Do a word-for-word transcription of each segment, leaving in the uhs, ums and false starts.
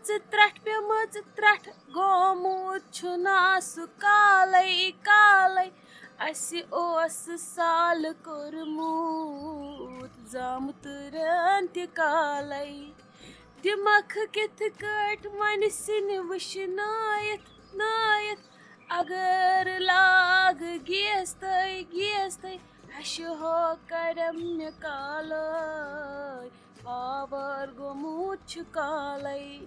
ژٕ ترٛٹھ پیٚمٕژ ترٛٹھ، گوٚمُت چھُنا سُہ کالَے کالَے۔ اَسہِ اوس سال کوٚرمُت زامتٕرن تہِ کالَے۔ دِمکھ کِتھ کٲٹھۍ وۄنۍ سِنۍ وٕشنٲیِتھ نٲیِتھ، اگر لاگ گیس تہٕ گیس تہٕ ہَشہِ ہو کَرٮ۪م مےٚ کالَے۔ پاور گوٚمُت چھُ کالَے۔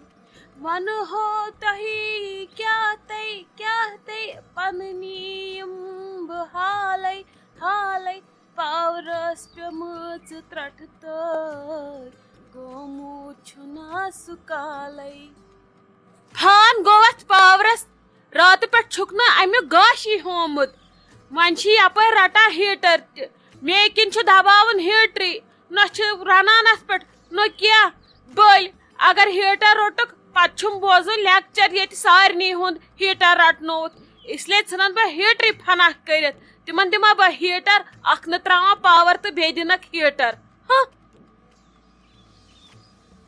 وَنہو تۄہہِ کیٛاہ تَے، کیٛاہ تَے، پَنٕنۍ یِم بہٕ حالَے، حالَے۔ پاورَس پیٚمٕژ ترٛٹھ تٲر، گوٚمُت چھُنا سُہ کالَے۔ فان گوٚو اَتھ پاورَس، راتہٕ پٮ۪ٹھ چھُکھ نہٕ اَمیُک گاشی ہومُت۔ وۄنۍ چھِ یَپٲرۍ رَٹان ہیٖٹَر تہِ۔ مے کِنۍ چھُ دَباوُن ہیٖٹرٕے۔ نہ چھِ رَنان اَتھ پٮ۪ٹھ، نہ کینٛہہ۔ بٔلۍ اگر ہیٖٹَر روٚٹُکھ، پَتہٕ چھُم بوزُن لیکچر ییٚتہِ سارنٕے ہُنٛد ہیٖٹَر رَٹنووُتھ۔ اس لیے ژھٕنَن بہٕ ہیٖٹرٕے فناہ کٔرِتھ۔ تِمَن دِمہ بہٕ ہیٖٹَر، اَکھ نہٕ ترٛاوان پاور تہٕ بیٚیہِ دِنَکھ ہیٖٹَر۔ ہہ۔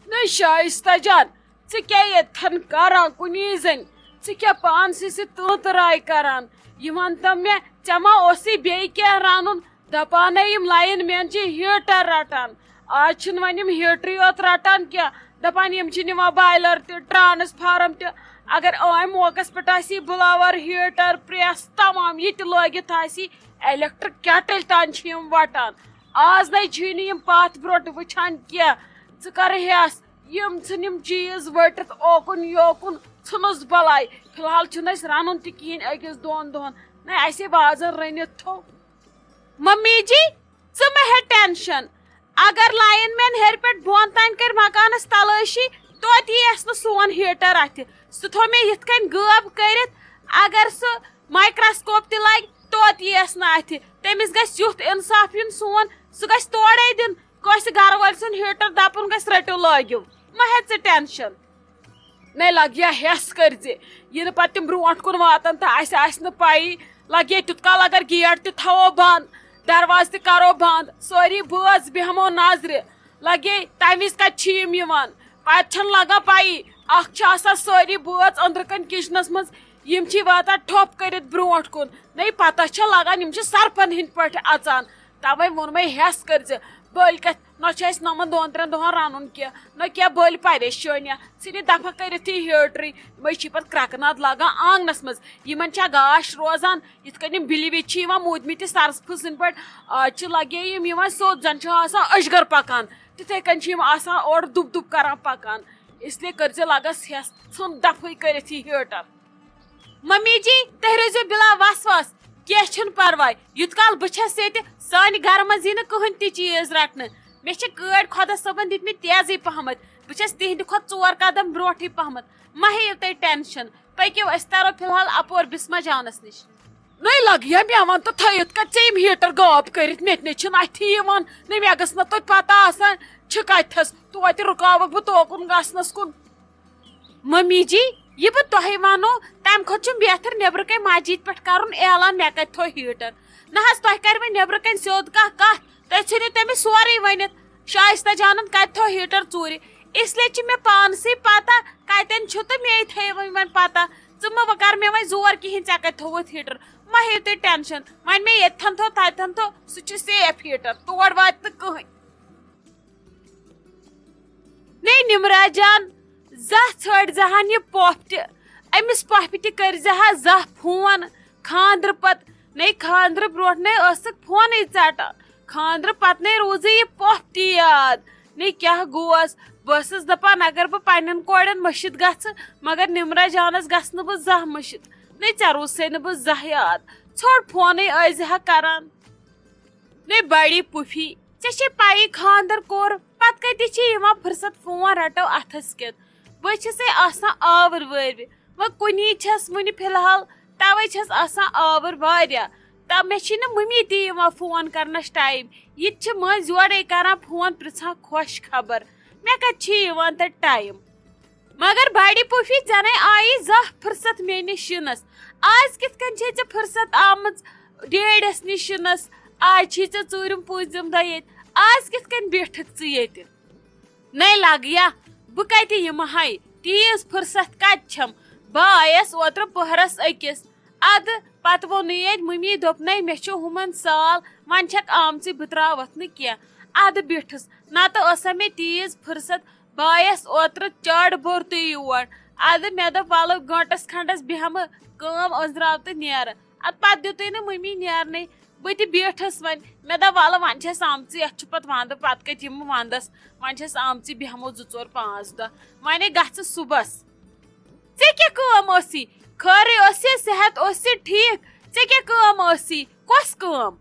نہ شائستہ جان، ژٕ کیٛاہ ییٚتھن کران کُنی زٔنۍ؟ ژٕ کیٛاہ پانسٕے سۭتۍ تٲنٛتہٕ راے کران؟ یہِ وَن تہٕ مےٚ، ژےٚ ما اوسُے بیٚیہِ کینٛہہ رَنُن؟ دَپان ہے یِم لایِن مین چھِ ہیٖٹر رَٹان۔ آز چھِنہٕ وۄنۍ یِم ہیٖٹرٕے یوت رَٹان کینٛہہ۔ دَپان یِم چھِ نِوان بایلر تہِ، ٹرانسفارم تہِ۔ اگر أمۍ موقعس پٮ۪ٹھ آسی بٕلاوَر، ہیٖٹر، پریس، تمام یہِ تہِ لٲگِتھ آسی، الیکٹرک کیٹٕلۍ تام چھِ یِم وَٹان۔ آز نَے چھِی نہٕ یِم پَتھ برونٛٹھ وٕچھان کینٛہہ۔ ژٕ کر ہٮ۪س یِم ژھٕن یِم چیٖز ؤٹِتھ اوکُن یوکُن، ژھٕنُس بَلاے۔ فی الحال چھُنہٕ اَسہِ رَنُن تہِ کِہیٖنۍ أکِس دۄن دۄہَن۔ نَے اَسے وازَن رٔنِتھ تھوٚو۔ ممی جی، ژٕ مہ ہےٚ ٹینشن۔ اگر لائن مین ہیٚرِ پٮ۪ٹھ بۄن تام کرِ مکانس تلٲشی، توتہِ ییس نہٕ سون ہیٹر اتھِ۔ سُہ تھوٚو مےٚ یِتھ کٔنۍ غٲب کٔرِتھ۔ اگر سُہ مایکروسکوپ تہِ لگہِ، توتہِ ییس نہٕ اتھِ۔ تٔمِس گژھِ یُتھ انصاف یُن سون، سُہ گژھِ تورے دیُن کٲنٛسہِ گرٕ وٲلۍ سُنٛد ہیٹر، دپُن گژھِ، رٔٹِو لٲگِو، مہ ہےٚ ژٕ ٹینشن۔ نے لگیا ہٮ۪س کٔرۍ زِ، ییٚلہِ پتہٕ تِم برونٛٹھ کُن واتن تہٕ اسہِ آسہِ نہٕ پَیی، لگے تیُت کال اگر گیٹ تہِ تھاوو بنٛد، دروازٕ تہِ کرو بنٛد، سٲری بٲژ بیٚہمو نظرِ، لگے تمہِ وِزِ کتہِ چھِ یِم یِوان؟ پتہٕ چھنہٕ لگان پَیی، اکھ چھِ آسان سٲری بٲژ أنٛدرٕ کنہِ کچنس منٛز، یِم چھِ واتان ٹھۄپھ کٔرِتھ برونٛٹھ کُن، نے پتہ چھےٚ لگان یِم چھِ سرپن ہٕنٛدۍ پٲٹھۍ اژان۔ توے ووٚنمے ہٮ۪س کٔرۍ زِ، بٔلۍ کتھ نہ چھُ اَسہِ نۄمن دۄن ترٛٮ۪ن دۄہن رَنُن کینٛہہ، نہ کینٛہہ، بٔلۍ پریشٲنیاہ۔ ژھٕنہِ دفعہ کٔرِتھ یہِ ہیٹرٕے، یِمے چھِ پتہٕ کرٛٮ۪کہٕ ناد لاگان آنٛگنس منٛز۔ یِمن چھا گاش روزان؟ یِتھ کٔنۍ یِم بِلہِ وِلہِ چھِ یِوان موٗدمٕتۍ تہِ سرس پھٕسٕنۍ پٲٹھۍ، آز چھِ لگے یِم یِوان سیوٚد، زن چھِ آسان أجگر پکان، تِتھے کٔنۍ چھِ یِم آسان اورٕ دُب دُب کران پکان۔ اس لیے کٔرۍزِ لگس ہٮ۪س، ژھٕن دفعے کٔرِتھ یہِ ہیٹر۔ ممی جی، تُہۍ روٗزِو بِلا وسواس، کینٛہہ چھُنہٕ پرواے۔ یُت کال بہٕ چھَس ییٚتہِ، سانہِ گرٕ منٛز یی نہٕ کٕہٕنۍ تہِ چیٖز رٹنہٕ۔ مےٚ چھِ کٲڑۍ خۄدا صٲبن دِتمٕتۍ تیزٕے پہمتھ۔ بہٕ چھَس تِہنٛدِ کھۄتہٕ ژور قدم برونٛٹھٕے پہمتھ۔ مہ ہیٚیِو تُہۍ ٹینشن۔ پٔکِو، أسۍ ترو فی الحال اپور بسمہ جانس نِش۔ نٔے لگیا مےٚ وَن تہٕ تھٲیِتھ کَتہِ ژےٚ یِم ہیٹر غٲب کٔرِتھ؟ مےٚ تہِ نے چھِنہٕ اَتھِ یِوان، نٔے مےٚ گٔژھ نہ توتہِ پتہ آسان چھِ کَتہِ تھَس۔ توتہِ رُکاوَکھ بہٕ توکُن گژھنَس کُن۔ ممی جی، یہِ بہٕ تۄہہِ وَنو، تَمہِ کھۄتہٕ چھُم بہتر نیٚبرٕ کَنۍ مسجد پٮ۪ٹھ کَرُن اعلان، مےٚ کَتہِ تھوٚو ہیٹر۔ نہ حظ، تۄہہِ کَرِ وۄنۍ نیٚبرٕ کَنۍ سیوٚد کانٛہہ کَتھ، تُہۍ ژھٕنِو تٔمِس سورُے ؤنِتھ۔ شایستہ جانن کَتہِ تھوٚو ہیٹر ژوٗرِ؟ اس لیے چھِ مےٚ پانسٕے پَتہ کَتٮ۪ن چھُ، تہٕ مے تھٲیِو وۄنۍ وۄنۍ پَتہ۔ ژٕ مہٕ وۄنۍ کَر مےٚ وۄنۍ زور کِہیٖنۍ، ژےٚ کَتہِ تھوٚوُتھ ہیٹر؟ مہ ہیٚیِو تُہۍ ٹینشن، وۄنۍ مے ییٚتھن تھوٚو تَتٮ۪ن تھوٚو، سُہ چھُ سیف ہیٹر، تور واتہِ نہٕ کٕہٕنۍ۔ نے نمرا جان، زانٛہہ ژھٲنٛڈ زِ ہن یہِ پۄپھ تہِ۔ أمِس پۄپھِ تہِ کٔرۍ زِ ہا زانٛہہ فون خانٛدرٕ پتہٕ۔ نے خانٛدرٕ برونٛٹھ نے ٲسٕکھ فونٕے ژٹان۔ خانٛدرٕ پتہٕ نے روٗزٕے یہِ پۄپھ تہِ یاد۔ نے کیٛاہ گوس؟ بہٕ ٲسٕس دپان، اگر بہٕ پننٮ۪ن کورٮ۪ن مٔشِتھ گژھٕ، مگر نمرا جانس گژھٕ نہٕ بہٕ زانٛہہ مٔشِتھ۔ نے ژےٚ روٗزسے نہٕ بہٕ زانٛہہ یاد۔ ژھوٚٹ فونٕے ٲسۍ زِ ہا کران۔ نے بڑی پُفی، ژےٚ چھے پَیی خانٛدر کوٚر، پتہٕ کَتہِ چھِ یِوان فرصت فون رَٹو اَتھس کٮ۪تھ؟ بہٕ چھَسے آسان آوٕر وٲرِو، وۄنۍ کُنی چھَس وُنہِ فی الحال، تَوَے چھَس آسان آوٕر واریاہ۔ تہٕ مےٚ چھِنہٕ مٔمی تہِ یِوان فون کرنَس ٹایم، یہِ تہِ چھِ مٔنٛزۍ یورَے کران فون، پرٛژھان خۄش خبر۔ مےٚ کَتہِ چھِ یِوان تَتہِ ٹایم؟ مگر بڑِ پوٗفی، ژےٚ نے آیی زانٛہہ فرصت میٲنِس شِنس۔ آز کِتھ کٔنۍ چھے ژےٚ فرصت آمٕژ ڈیڈیس نِش شِنس؟ آز چھی ژےٚ ژوٗرِم پوٗنٛژِم دۄہ ییٚتہِ۔ آز کِتھ کٔنۍ بیٖٹھٕکھ ژٕ ییٚتہِ؟ نے لگیا، بہٕ کتہِ یِمہٕ ہاے؟ تیٖژ فرصت کتہِ چھم؟ بہٕ آیس اوترٕ پٔہرس أکِس۔ ادٕ پتہٕ ووٚنُے ییٚتہِ مٔمی، دوٚپنَے، "مےٚ چھُ ہُمن سال، وۄنۍ چھکھ آمژٕے، بہٕ تراوتھ نہٕ کینٛہہ۔" ادٕ بیٖٹھٕس، نتہٕ ٲسا مےٚ تیٖژ فرصت؟ بہٕ آیس اوترٕ چڑ بورتٕے یور۔ ادٕ مےٚ دوٚپ، "ولہٕ گٲنٹس کھنڈس بیٚہمہٕ، کٲم أنٛزراو تہٕ نیرٕ۔" ادٕ پتہٕ دیُتُے نہٕ مٔمی نیرنٕے۔ بہٕ تہِ بیٖٹھٕس وۄنۍ۔ مےٚ دوٚپ، "وَلہٕ، وۄنۍ چھَس آمژٕے، یَتھ چھُ پَتہٕ وَندٕ، پَتہٕ کَتہِ یِمہٕ وَندَس؟ وۄنۍ چھَس آمژٕے، بیٚہمو زٕ ژور پانٛژھ دۄہ۔ وۄنۍ گژھٕ صُبحَس۔" "ژےٚ کیٛاہ کٲم ٲسٕے؟ خٲرٕے ٲسٕے، صحت اوسٕے ٹھیٖک؟ ژےٚ کیٛاہ کٲم ٲسٕے؟ کۄس کٲم؟"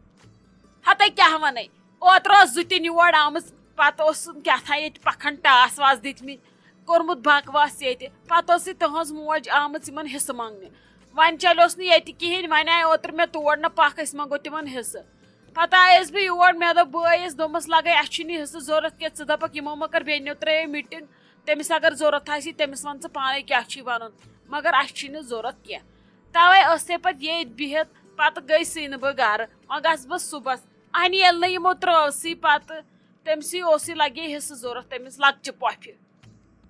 ہَتَے کیٛاہ وَنَے، اوترٕ ٲس زٕ تہِ یور آمٕژ، پَتہٕ اوس کیٛاہ تھام ییٚتہِ پَکھَن ٹاس واس دِتمٕتۍ، کوٚرمُت بکواس ییٚتہِ۔ پَتہٕ ٲسٕے تُہٕنٛز موج آمٕژ یِمَن حِصہٕ منٛگنہِ۔ وۄنۍ چلیوس نہٕ ییٚتہِ کِہیٖنۍ، وۄنۍ آیہِ اوترٕ مےٚ تور، نہ پَکھ، أسۍ منٛگو تِمَن حِصہٕ۔ پَتہٕ آیَس بہٕ یور، مےٚ دوٚپ بٲیِس، دوٚپمَس، "لَگَے، اَسہِ چھُنہٕ یہِ حِصہٕ ضوٚرَتھ کینٛہہ، ژٕ دَپَکھ یِمو مہ کَر بیٚنیو ترٛٲیِو میٖٹِنٛگ، تٔمِس اگر ضوٚرَتھ آسی، تٔمِس وَن ژٕ پانَے کیٛاہ چھُے وَنُن، مگر اَسہِ چھُنہٕ ضوٚرَتھ کینٛہہ۔" تَوَے ٲسَے پَتہٕ ییٚتۍ بِہِتھ، پَتہٕ گٔے سٕے نہٕ بہٕ گَرٕ، وۄنۍ گژھٕ بہٕ صُبحَس۔ اَہنہِ ییٚلہِ نہٕ یِمو ترٛٲوسٕے پَتہٕ، تٔمۍ سٕے اوسُے لَگے حِصہٕ ضوٚرَتھ، تٔمِس لۄکچہِ پۄپھِ۔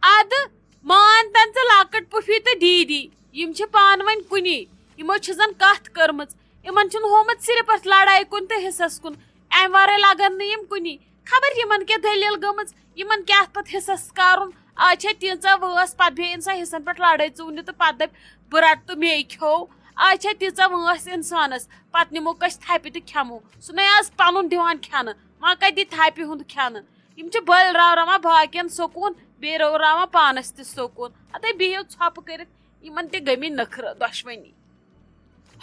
ادٕ مان تن ژٕ لۄکٕٹ پُفی تہٕ دیٖدی، یِم چھِ پانہٕ ؤنۍ کُنی، یِمو چھِ زن کتھ کٔرمٕژ، یِمن چھُنہٕ ہومُت صرف اتھ لڑایہِ کُن تہٕ حصس کُن، امہِ ورٲے لگن نہٕ یِم کُنی۔ خبر یِمن کیٛاہ دٔلیٖل گٔمٕژ، یِمن کیٛاہ اتھ پتہٕ حصس کرُن۔ آز چھےٚ تیٖژاہ وٲنٛس، پتہٕ بیٚیہِ انسان حصن پٮ۪ٹھ لڑٲے ژوٗنہِ تہٕ پتہٕ دپہِ، "بہٕ رٹہٕ تہٕ مے کھیوٚو۔" آز چھےٚ تیٖژاہ وٲنٛس انسانس، پتہٕ نِمو کٲنٛسہِ تھپہِ تہٕ کھٮ۪مو۔ سُہ نے آز پنُن دِوان کھٮ۪نہٕ، وۄنۍ کتہِ دِ تھپہِ ہُنٛد کھٮ۪نہٕ؟ یِم چھِ بٔلۍ راوراوان باقین سکوٗن، بیٚیہِ راوراوان پانس تہِ سکوٗن۔ ہتے بِہِو ژھۄپہٕ کٔرِتھ، یِمن تہِ گٔمٕتۍ نٔکھرٕ دۄشوٕنی۔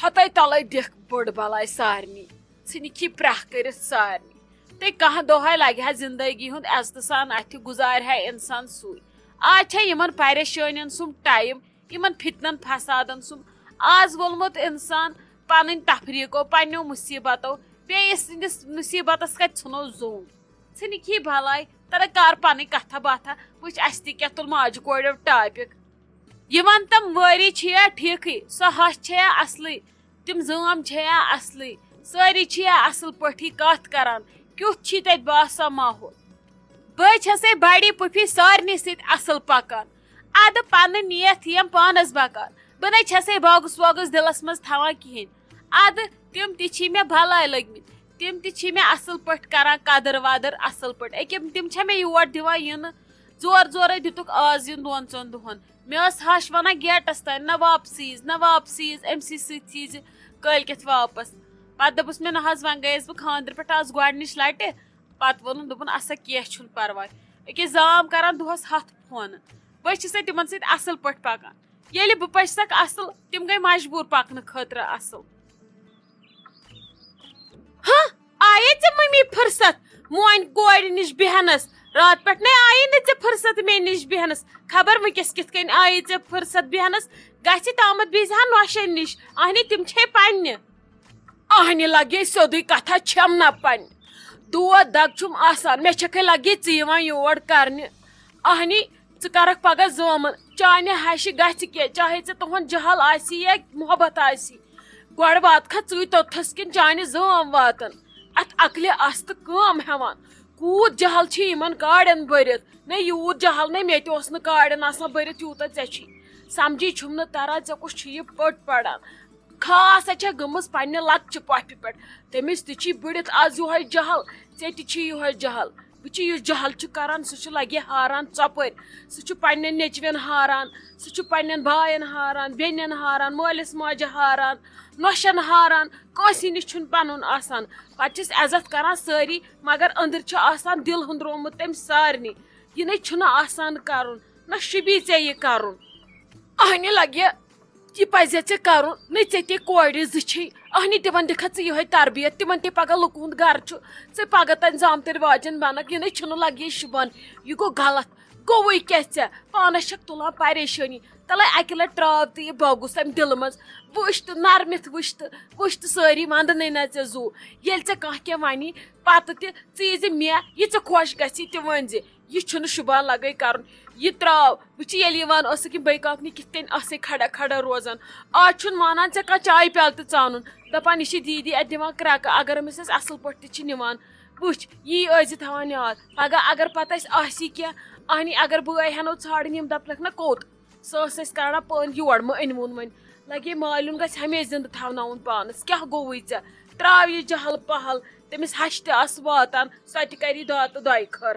ہتے تلے دِکھ بٔڑ بلاے سارنٕے، ژھٕنِکھ یہِ پرٛاہ کٔرِتھ سارنٕے۔ تہٕ کانٛہہ دۄہے لگہِ ہا زندگی ہُنٛد عزتہٕ سان اَتھِ، گُزارِ ہا انسان سُے۔ آز چھےٚ یِمن پریشٲنین سُم ٹایم، یِمن فتنن فسادن سُم۔ آز وولمُت انسان پنٕنۍ تفریٖقو، پننیو مُصیبتو، بیٚیِس سٕنٛدِس مُصیبتس کتہِ ژھٕنو زوٗن؟ ژھٕنِکھ یہِ بلاے، تلے کر پنٕنۍ کتھا باتھا، وٕچھ اسہِ تہِ کیٛاہ تُل ماجہِ کورٮ۪و ٹاپِک۔ یہِ ون تم وٲری چھیا ٹھیٖکھٕے، سۄ ہش چھیا اصلٕے، تِم زٲم چھیا اصلٕے، سٲری چھیا اصل پٲٹھی کتھ کران، کیُتھ چھی تتہِ باسان ماحول؟ بہٕ چھسے بڑی پُفی سارنٕے سۭتۍ اصل پکان۔ ادٕ پنٕنۍ نیتھ یِم پانس بکار۔ بہٕ نے چھسے باگُس واگُس دِلس منٛز تھاوان کِہینۍ۔ ادٕ تِم تہِ چھی مےٚ بلاے لٔگمٕتۍ۔ تِم تہِ چھی مےٚ اصل پٲٹھۍ کران قدٕر ودٕر اصل پٲٹھۍ۔ أکیٛاہ تِم چھےٚ مےٚ یور دِوان یِنہٕ۔ زور زورے دِتُکھ آز یُن دۄن ژۄن دۄہن۔ مےٚ ٲس ہش ونان گیٹس تانۍ، "نہ واپسٕے یِز، نہ واپسٕے یِز، أمۍ سٕے سۭتۍ یِزِ کٲلۍ کٮ۪تھ واپس۔" پتہٕ دوٚپُس مےٚ، "نہ حظ، وۄنۍ گٔیس بہٕ خاندرٕ پٮ۪ٹھ آز گۄڈنِچ لٹہِ۔" پتہٕ ووٚنُن، دوٚپُن، "اسا کینٛہہ چھُنہٕ پرواے۔" أکیٛاہ زام کران دۄہس ہتھ فونہٕ۔ بہٕ چھسے تِمن سۭتۍ اصل پٲٹھۍ پکان۔ ییٚلہِ بہٕ پٔچھسکھ اصل، تِم گٔے مجبوٗر پکنہٕ خٲطرٕ اصل۔ ہہ، آیے ژےٚ مٔمی فرصت؟ مونۍ کورِ نِش بیہنس۔ راتہٕ پٮ۪ٹھ نے آیی نہٕ ژےٚ فرصت مےٚ نِش بیہنس۔ خبر وٕنکیٚس کِتھ کٔنۍ آیی ژےٚ فرصت بیہنس۔ گژھِ تامتھ بیٚہزِ ہا نۄشن نِش۔ اہنہِ، تِم چھے پننہِ۔ اہنہِ لگے سیوٚدُے کتھا، چھم نہ پننہِ۔ دود دگ چھُم آسان، مےٚ چھکھے لگے ژٕ یِوان یور کرنہِ۔ اہنہِ، ژٕ کرکھ پگاہ زٲمن، چانہِ ہشہِ گژھِ کینٛہہ، چاہے ژےٚ تُہُنٛد جہل آسی یا محبت آسی۔ گۄڈٕ واتکھا ژٕے توٚتتھس کِنہٕ چانہِ زٲم واتن؟ اتھ عقلہِ آستہٕ کٲم ہٮ۪وان۔ کوٗت جہل چھِ یِمن کاڑٮ۪ن بٔرِتھ؟ نہ، یوٗت جہل نَے مےٚ تہِ اوس نہٕ کاڑٮ۪ن آسان بٔرِتھ، یوٗتاہ ژےٚ چھی۔ سمجھی چھُم نہٕ تران، ژےٚ کُس چھُ یہِ پٔٹ پران؟ خاص سۄ چھےٚ گٔمٕژ پننہِ لۄکچہِ پۄپھِ پٮ۪ٹھ۔ تٔمِس تہِ چھی بٔڑِتھ آز یِہوٚے جہل، ژےٚ تہِ چھی یِہوٚے جہل۔ وٕچھِو، یُس جہل چھُ کران، سُہ چھُ لگے ہاران ژۄپٲرۍ۔ سُہ چھُ پننٮ۪ن نیٚچوٮ۪ن ہاران، سُہ چھُ پننٮ۪ن باین ہاران، بیٚنٮ۪ن ہاران، مٲلِس ماجہِ ہاران، نۄشن ہاران، کٲنٛسی نِش چھُنہٕ پنُن آسان۔ پتہٕ چھِس عزت کران سٲری، مگر أنٛدٕرۍ چھُ آسان دِل ہُنٛدرومُت تٔمۍ سارنٕے۔ یہِ نے چھُنہٕ آسان کرُن، نہ شوٗبی ژےٚ یہِ کرُن۔ اہنہِ لگہِ یہِ پزِ ژےٚ کرُن، نہ ژےٚ تہِ کورِ زٕ چھے، اہنہِ تِمن دِکھا ژٕ یِہوٚے تربیت، تِمن تہِ پگاہ لُکہٕ ہُنٛد گرٕ چھُ، ژٕ پگاہ تانۍ زامتٕرۍ واجٮ۪ن بنکھ، یہِ نے چھُنہٕ لگہِ یہِ شوٗبان، یہِ گوٚو غلط۔ گوٚوُے کیٛاہ ژےٚ؟ پانس چھکھ تُلان پریشٲنی۔ تلے اکہِ لٹہِ تراو تہٕ یہِ بوگُس امہِ دِلہٕ منٛز، وٕچھ تہٕ نرمِتھ وٕچھ تہٕ، وٕچھ تہٕ سٲری ونٛدنے نہ ژےٚ زُو۔ ییٚلہِ ژےٚ کانٛہہ کینٛہہ ونی، پتہٕ تہِ ژٕ ییٖزِ مےٚ، یہِ ژےٚ خۄش گژھی تہِ ؤنۍ زِ۔ یہِ چھُنہٕ شوٗبان لگے کرُن۔ یہِ تراو۔ وٕچھ، ییٚلہِ یِوان ٲسٕکھ یِم بٲے کاکنہِ کِتھ کٔنۍ آسے کھڑا کھڑا روزان۔ آز چھُنہٕ مانان ژےٚ کانٛہہ چایہِ پیالہٕ تہِ ژانُن۔ دپان، یہِ چھِ دیٖدی اتہِ دِوان کرٛٮ۪کہٕ، اگر أمِس أسۍ اصل پٲٹھۍ تہِ چھِ نِوان۔ وٕچھ، یی ٲسۍ زِ تھاوان یاد، پگاہ اگر پتہٕ اَسہِ آسی کینٛہہ، اہنی اگر بٲے ہٮ۪نو ژھانڈٕنۍ، یِم دپنکھ نہ کوٚت، سۄ ٲس اَسہِ کران پٲنۍ یور، مہٕ أنۍ ووٚن وۄنۍ۔ لگے مالیُن گژھِ ہمیشہِ زندٕ تھاوناوُن پانس، کیٛاہ گوٚوُے ژےٚ؟ تراو یہِ جہل پہل، تٔمِس ہشہِ تہِ آسہٕ واتان، سۄ تہِ کری دۄہ تہٕ دۄیہِ خٲر۔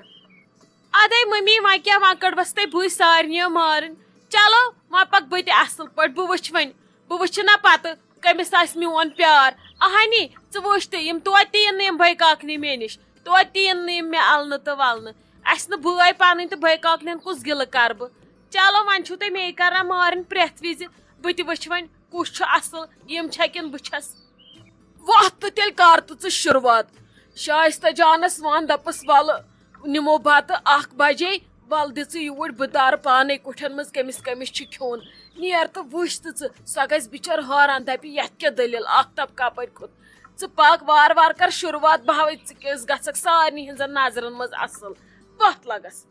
ادے ممی، وۄنۍ کیٛاہ، وۄنۍ کٔڑوس تۄہہِ بٕے سارنٕے مارٕنۍ۔ چلو وۄنۍ پکہٕ بہٕ تہِ اصل پٲٹھۍ، بہٕ وٕچھِ وۄنۍ، بہٕ وٕچھِ نہ پتہٕ کٔمِس آسہِ میون پیار۔ اہنی، ژٕ وٕچھ تہِ، یِم توتہِ تہِ یِن نہٕ یِم بٲے کاکنہِ مےٚ نِش، توتہِ تہِ یِن نہٕ یِم مےٚ النہٕ تہٕ ولنہٕ۔ اسہِ نہٕ بٲے پنٕنۍ تہٕ بٲے کاکنٮ۪ن کُس گِلہٕ کرٕ بہٕ؟ چلو وۄنۍ چھِو تُہۍ مے کران مارٕنۍ پرٛٮ۪تھ وِزِ، بہٕ تہِ وٕچھِ وۄنۍ کُس چھُ اصل، یِم چھا کِنہٕ بہٕ چھس؟ وۄتھ تہٕ تیٚلہِ کر تہٕ ژٕ شروٗعات۔ شایستہ جانس وَن، دَپس، وَلہٕ نِمو بَتہٕ اَکھ بجے، وَلہٕ دِ ژٕ یوٗرۍ، بہٕ دارٕ پانے کُٹھٮ۪ن منٛز کٔمِس کٔمِس چھُ کھیوٚن۔ نیر تہٕ وٕچھ تہٕ ژٕ، سۄ گژھِ بِچٲر حٲران، دَپہِ، یَتھ کیٛاہ دٔلیٖل، آختاب کَپٲرۍ کھوٚت؟ ژٕ پَکھ وارٕ وارٕ کر شروٗعات، بہٕ ہاوے ژٕ کِژھ گژھکھ سارنٕے ہٕنٛزن نظرن منٛز اَصٕل۔ وۄتھ لَگس۔